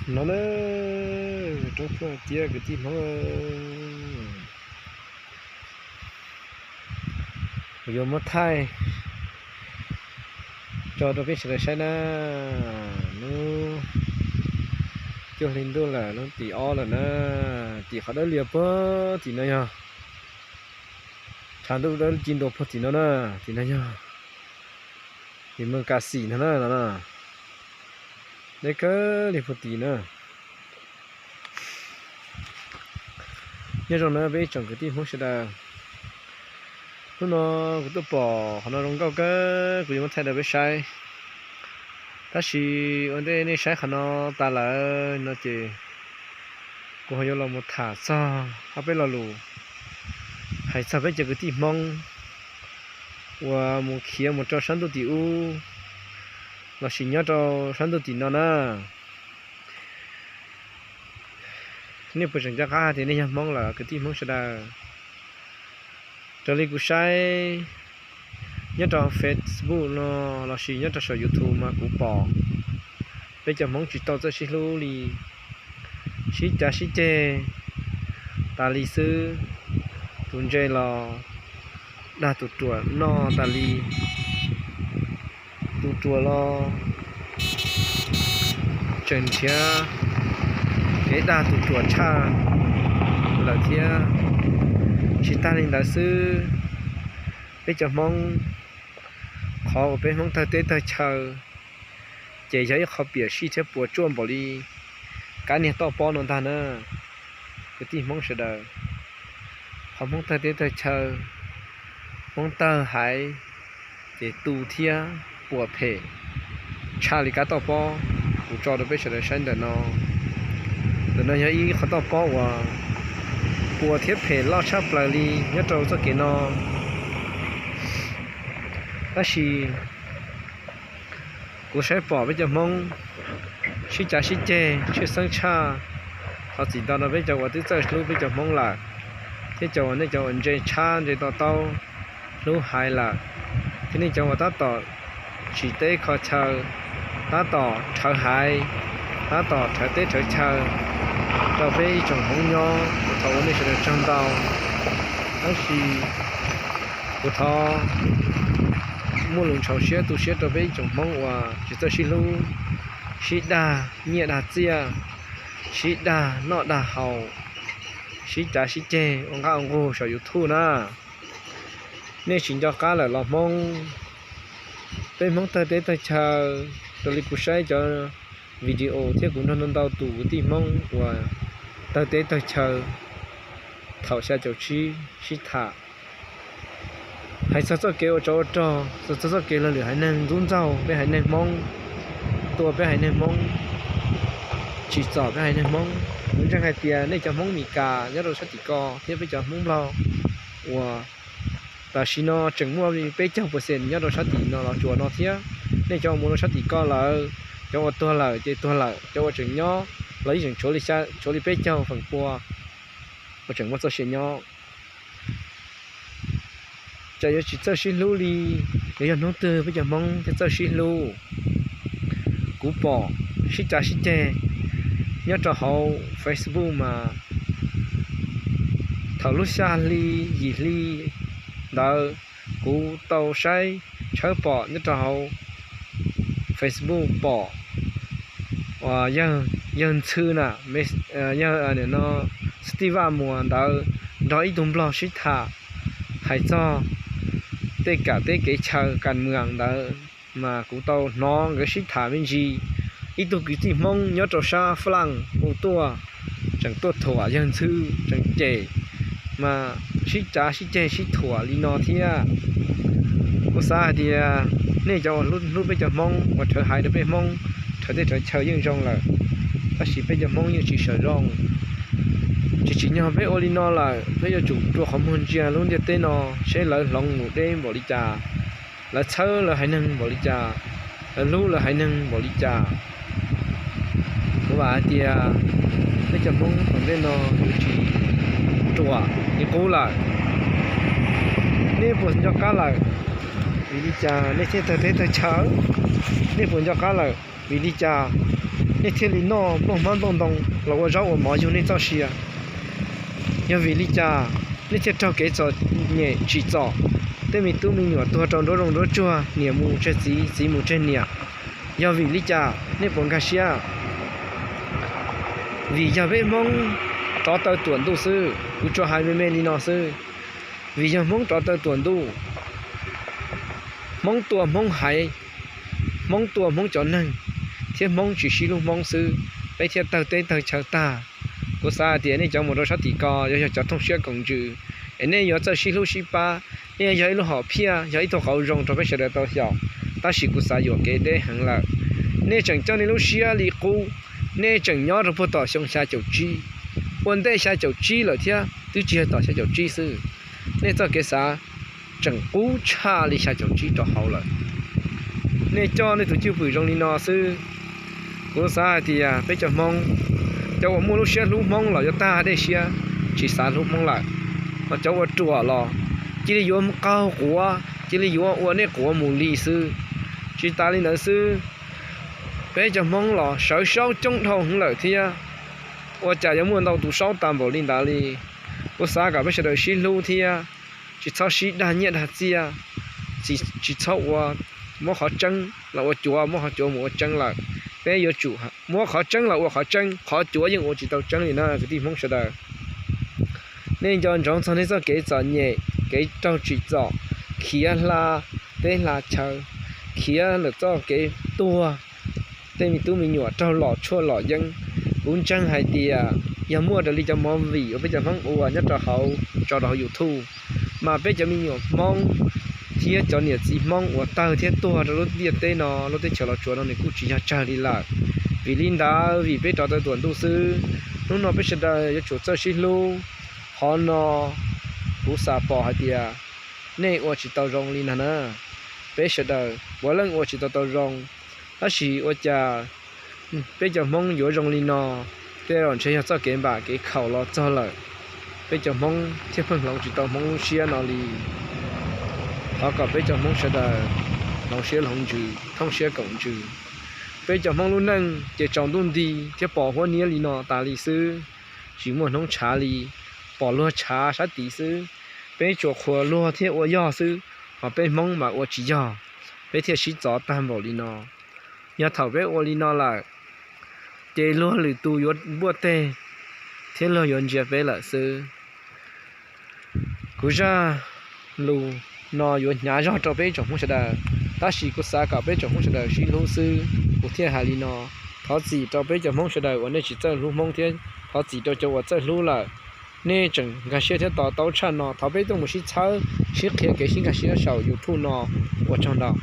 No na, roob Phuaj Tiab kwv tij Hmoob, kuv yuav muab thaij tso rau peb sawv daws saib na. Hnub cuaj hli ntuj lawm, hnub tim ob lawm na. Tim qhov dawb lias puag tim no yog, tshav ntuj dawb ci ntua puag tim no na. Tim no yog tim Moos Kas Xim no na, no na. Deb kawg li puag tim na. Nyob zoo na peb ib tsoom kwv tij Hmoob sawv daws. Hnub no kuv tuaj pom qhov no zoo nkauj kawg, kuv yuav muab thaij rau peb saib. Tab sis ua ntej nej saib qhov no tas lawm no ces kuv ho yuav los mus tham txog ob peb lo lus hais txog peb cov kwv tij Hmoob uas mus khiav mus rau sab ntuj tim ub lossis nyob rau sab ntuj tim no na. Nej puas tseem nco qab hais tias nej yog Hmoob lawm kwv tij Hmoob sawv daws? Raws li kuv saib nyob rau Facebook no lossis nyob rau saum YouTube mas kuv pom peb cov Hmoob tsis tau txawj sib hlub li, sib cav sib ceg tas li xwb. Tus ntse los dag tus ruam noj tas li, tus ruam los tseem nrhiav kev dag tus ruam tshaj lawm thiab. Tsis tag li ntawd xwb, peb cov Hmoob, qhov uas peb Hmoob tawg teb tawg chaw ces yog ib qho piam sij thiab puas tsuaj npaum li kab niag toj pob no ntag na. Kwv tij Hmoob sawv daws, qhov Hmoob tawg teb tawg chaw, Hmoob tawg haiv ces tu thiab puas phem tshaj li kab toj pob. Kuv tso rau peb sawv daws saib ntawm no. Ntawm no yog ib qhov toj pob uas puas thiab phem loj tshaj plaws li nyob rau txoj kev no. Tab sis kuv saib pom peb cov Hmoob sib cav sib ceg tshwj xeeb tshaj qhov txim ntau rau peb cov uas twb txawj hlub peb cov Hmoob lawm, thiab cov uas nej cov uas ntse tshab ntse to taub hlub haiv lawm, thiab nej cov uas tab tom tsim teb kho chaw, tab tom rhawv haiv, tab tom rhawv teb rhawv chaw rau peb ib tsoom Hmoob nyob, kuv thov ua nej sawv daws tsaug ntau. Tab sis kuv thov muaj lus ntshau siab tu siab rau peb ib tsoom Hmoob uas tsis txawj sib hlub, sib dag nyiaj dag txiaj, sib dag noj dag haus, sib cav sib ceg ua nqaj ua nqug saum YouTube na. Nej tsis nco qab lawm los Hmoob, peb Hmoob tawg teb tawg chaw, raws li kuv saib cov video thiab kuv nrog ntau ntau tus kwv tij Hmoob uas tawg teb tawg chaw thaum xya caum tsib sib tham, hais txog txoj kev ua tsov ua rog, txog txoj kev luag lwm haiv neeg ntxub ntxaug peb haiv neeg Hmoob, tua peb haiv neeg Hmoob, tsim txom peb haiv neeg Hmoob. Kuv ntseeg hais tias nej cov Hmoob Mes Kas nyob rau sab tim ko thiab peb cov Hmoob Nplog uas tam sim no tseem muaj li peb caug percent nyob rau sab tim no Los Tsuas no thiab, nej cov uas mus rau sab tim ko lawm, cov uas tuag lawm ces tuag lawm, cov uas tseem nyob los yeej tseem tshuav li peb caug feem pua uas tseem muaj txoj sia nyob. Tsam yuav tsis txawj sib hlub li, yuav yog hnub twg peb cov Hmoob thiaj txawj sib hlub? Kuv pom sib cav sib ceg nyob rau hauv Facebook mas thaum lub xya hli yim hli ntawd kuv tau saib tshawb pom nyob rau hauv Facebook pom yawg Ntxhw na, yawg no Stiva Muas ntawd nrog ib tug Nplog sib tham hais txog tej kam teb kev chaw kas mwam ntawd, mas kuv tau hnov nkawd sib tham me ntsis. Ib tug kwv tij Hmoob nyob rau sab Fab Laj hu tuaj, tseem tuaj thuam yawg Ntxhw, tseem cem, mas sib cav sib ceg sib thuam li no thiab. Kuv xav hais tias nej cov uas hlub peb cov Hmoob uas rhawv haiv rau peb Hmoob, rhawv teb rhawv chaw yeej zoo lawm, tab sis peb cov Hmoob yeej tsis sawv zoo. Tsis tsim nyog peb ua li no lawm, peb yuav tsum rua qhov muag ntsia lub ntiaj teb no seb lawv hloov mus deb npaum li cas, lawv txhawb lawv haiv neeg npaum li cas, lawv hlub lawv haiv neeg npaum li cas. Kuv vam hais tias peb cov Hmoob tom ntej no yuav tsis ruam li qub lawm. Nej puas nco qab lawm? Vim li cas nej thiaj tawg teb tawg chaw? Nej puas nco qab lawm? Vim li cas nej thiaj li noj nplooj hmab nplooj ntoo los ua zaub ua mov yug nej txoj sia? Yog vim li cas nej thiaj raug kev txom nyem tsim txom, tej me tub me nyuam tuag rau nruab zoov nruab tsuag, niam mus tseg txiv, txiv mus tseg niam? Yog vim li cas nej puas nkag siab? Vim yog peb Hmoob rov taw tuam ntuj xwb, kuv tsuas hais me me li no xwb. Vim yog Hmoob rov taw tuam ntuj, Hmoob tua Hmoob haiv, Hmoob tua Hmoob cov neeg, thiab Hmoob tsis sib hlub Hmoob xwb, peb thiaj tawg teb tawg chaw tag. Kuv xav hais tias nej cov mus rau sab tim ko yuav yog cov thooj siab koom ntsws, es nej yuav txawj sib hlub sib pab, nej yuav yog ib lub hom phiaj, yog ib tug qauv zoo rau peb sawv daws tau xyaum. Tab sis kuv xav yuam kev deb heev lawm. Nej tseem coj nej lub siab li qub, nej tseem nyob rau puag tom xyoo xya caum tsib, ua ntej xya caum tsib lawm thiab twb tsis yog tom xya caum tsib xwb. Nej txoj kev xav tseem qub tshaj li xya caum tsib rau hauv lawm. Nej coj nej tus cwj pwm zoo li no xwb. Kuv xav hais tias peb cov Hmoob, cov uas muaj lub siab hlub Hmoob los yuav tag dej siab, tsis xav hlub Hmoob lawm. Ho cov uas ruam los cia li yuav qaug quav, cia li yuav ua nej quav mus li xwb. Tsis tas li ntawd xwb, peb cov Hmoob los sawv saub coob dhau heev lawm thiab, ua cas yuav muaj ntau tus saub tag npaum li ntawd li. Kuv xav kom peb sawv daws sib hlub thiab tsis txhob sib dag nyiaj dag txiaj, tsis txhob ua, muab qhov tseeb los ua cuav, muab qhov cuav mus ua tseeb lawm. Peb yuav tsum muab qhov tseeb los ua qhov tseeb, qhov cuav yeej ua tsis tau tseeb li na kwv tij Hmoob sawv daws. Nej nco ntsoov txog nej txoj kev txom nyem, kev raug tsim txom, khiav hla teb hla chaw, khiav lawm txoj kev tuag, tej me tub me nyuam raug lom tshuaj lom yeeb. Kuv ntseeg hais tias yog muaj raws li cov movie uas peb cov Hmoob ua nyob rau hauv, tso rau hauv YouTube, mas peb cov me nyuam Hmoob thiab cov niam txiv Hmoob uas tawg thiab tuag rau lub ntiaj teb no, lub teb chaws Los Tsuas no nws kuj tsis yog tsawg li lawm. Vim li ntawd, vim peb rov taw tuam ntuj xwb, hnub no peb sawv daws yuav tsum txawj sib hlub. Qhov no kuv xam pom hais tias nej ua tsis tau zoo li no na. Peb sawv daws puav leej ua tsis tau tau zoo, tab sis ua cas peb cov Hmoob yuav zoo li no? Tej zaum ntshe yog txoj kev npam kev khaum los txog lawm, peb cov Hmoob thiaj pheej hloov tsis tau Hmoob lub siab no li. Thov kom peb cov Hmoob sawv daws hloov siab hloov ntsws, thooj siab koom ntsws. Peb cov Hmoob lub neej ces tsaus ntuj nti thiab pom huab niab li no tas li xwb, tsis muaj hnub ntshav li, pom luag tshav sab tid xwb. Peb tsuas qhuas luag thiab ua yog xwb, ho peb Hmoob mas ua tsis yog, peb thiaj sib txov tag npaum li no. Yog thaum peb ua li no lawm, ces luag lwm tus yuav npuaj teg thiab luag yuav ntsia peb lawm xwb. Kuv zaj lus no yuav hnyav zog rau peb tsoom Hmoob sawv daws, tab sis kuv xav kom peb tsoom Hmoob sawv daws sib hlub xwb, kuv thiaj hais li no. Thov txim rau peb cov Hmoob sawv daws uas nej tsis txawj hlub Hmoob thiab thov txim rau cov uas txawj hlub lawm. Nej tseem nkag siab thiab to taub tshaj no, thov peb tuaj mus sib txhawb sib qhia kev sib nkag siab saum YouTube no. Ua tsaug ntau.